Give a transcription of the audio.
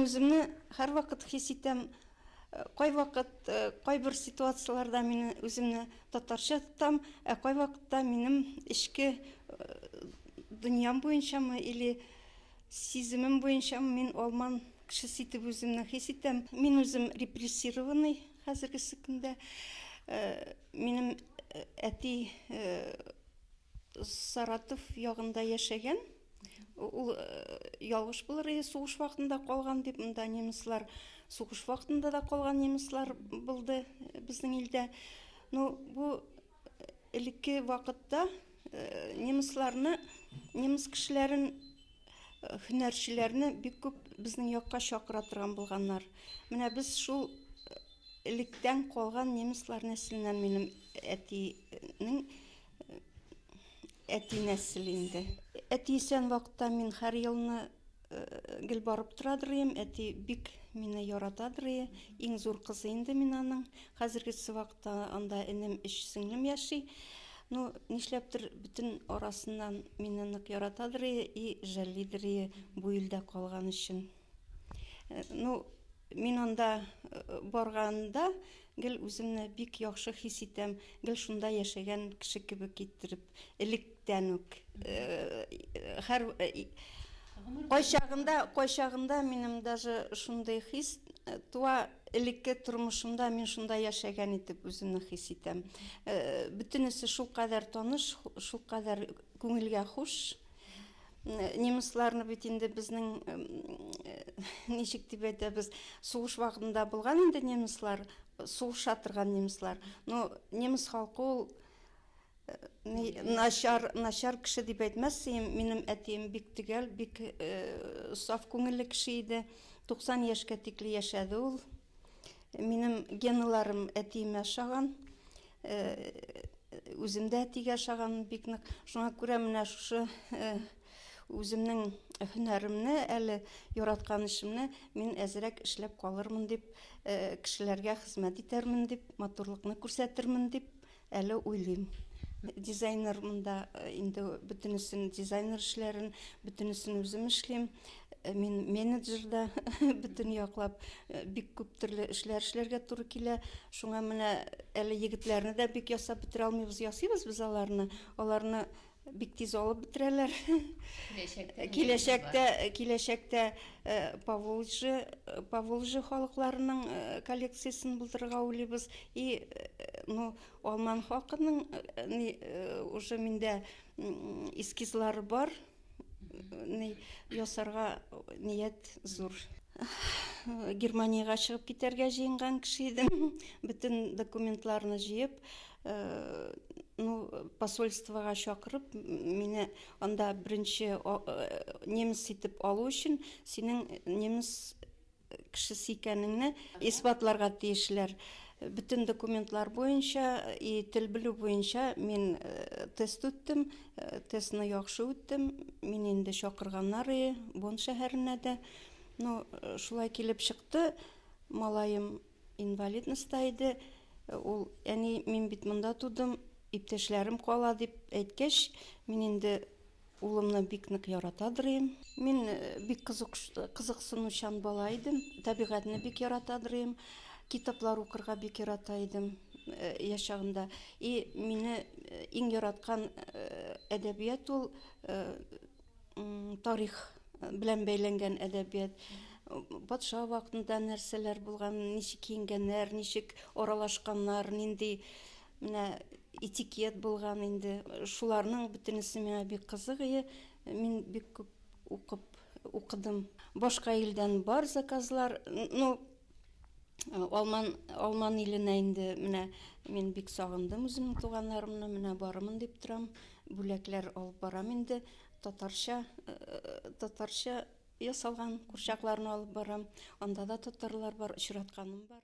үземне һәрвакыт хис итәм, кайвакыт, кайбер ситуацияләрдә мин үземне татарча тотам, ә кайвакытта минем эчке дөньям буенчамы или сиземем буенчамы мин алман кешесе итеп үземне хис итәм. Мин үзем репрессированный хәзергесе көндә. Минем әти Саратов ягында яшәгән. Ул ялгыш булыр иде, сугыш вакытында калган дип, монда немецлар сугыш вакытында да калган немецлар булды безнең илдә. Ну, бу элекке вакытта немецларны, немец кешеләрен, һөнәрчеләрне бик күп безнең якка чакыра торган булганнар. Менә без шул электән калган немецлар нәселеннән минем әтинең Әти нәселе инде. Әти исән вакытта мин һәр елны гел барып торадыр идем. Әти бик мине яратадыр иде. Иң зур кызы инде мин аның. Хәзергесе вакытта анда энем, өч сеңлем яши. Ну, нишләптер бөтен арасыннан мине нык яратадыр иде и жәллидер иде бу илдә калган өчен. Ну, мин анда барганда гел үземне бик яхшы хис итәм, гел шунда яшәгән кеше кебек иттереп, электән үк. Һәр кайчагында, кайчагында минем даже шундый хис туа, элекке тормышымда мин шунда яшәгән итеп үземне хис итәм. Бөтенесе шулкадәр таныш, шулкадәр күңелгә хуш. Немецларны бит инде безнең ничек дип әйтәбез, сугыш вакытында булган инде немецлар, сугыша торган немецлар. Но немец халкы ул начар, начар кеше дип әйтмәс идем. Минем әтием бик төгәл, бик саф күңелле кеше иде. 90 яшькә тикле яшәде ул. Минем геналарым әтиемә ошаган. Үзем дә әтигә ошаганмын бик нык. Шуңа күрә менә шушы үземнең һөнәремне, әле яраткан эшемне мин әзрәк эшләп калырмын дип, кешеләргә хезмәт итәрмен дип, матурлыкны күрсәтермен дип әле уйлыйм. Дизайнер монда инде бөтенесен дизайнер эшләрен, бөтенесен үзем эшлим. Мин менеджер да бөтен яклап бик күп төрле эшләр эшләргә туры килә. Шуңа менә әле егетләрне дә бик ясап бетерә алмыйбыз. Ясыйбыз без аларны. Аларны бик тиз алып бетерәләр. Киләчәктә, киләчәктә Поволжье, Поволжье халыкларының коллекциясен булдырырга уйлыйбыз. И, ну, алман халкының уже миндә эскизлары бар. Ни, ясарга ният зур. Германиягә чыгып китәргә җыенган кеше идем. Бөтен документларны җыеп, ну, посольствога чакырып, мине анда беренче немец итеп алу өчен синең немец кешесе икәнеңне исбатларга тиешләр. Бөтен документлар буенча и тел белү буенча мин тест үттем, тестны яхшы үттем. Мине инде чакырганнар и Бонн шәһәренә дә. Ну, шулай килеп чыкты. Малаем инвалидностьта иде. Ул, әни, мин бит монда тудым, иптәшләрем кала, дип әйткәч, мин инде Улымны бик нык яратадыр идем. Мин бик кызыксынучан бала идем. Табигатьне бик яратадыр идем. Китаплар укырга бик ярата идем яшь чагында. И мине иң яраткан әдәбият ул тарих белән бәйләнгән әдәбият. Патша вакытында нәрсәләр булган, ничек киенгәннәр, ничек аралашканнар, нинди Менә этикет булган инде. Шуларның бөтенесе миңа бик кызык ие. Мин бик күп укып укыдым. Башка илдән бар заказлар. Ну, Алман, Алман иленә инде менә мин бик сагындым үземнең туганнарымны, менә барымын дип торам. Бүләкләр алып барам инде. Татарча, татарча ясалган курчакларны алып барам. Анда да татарлар бар, очратканым бар.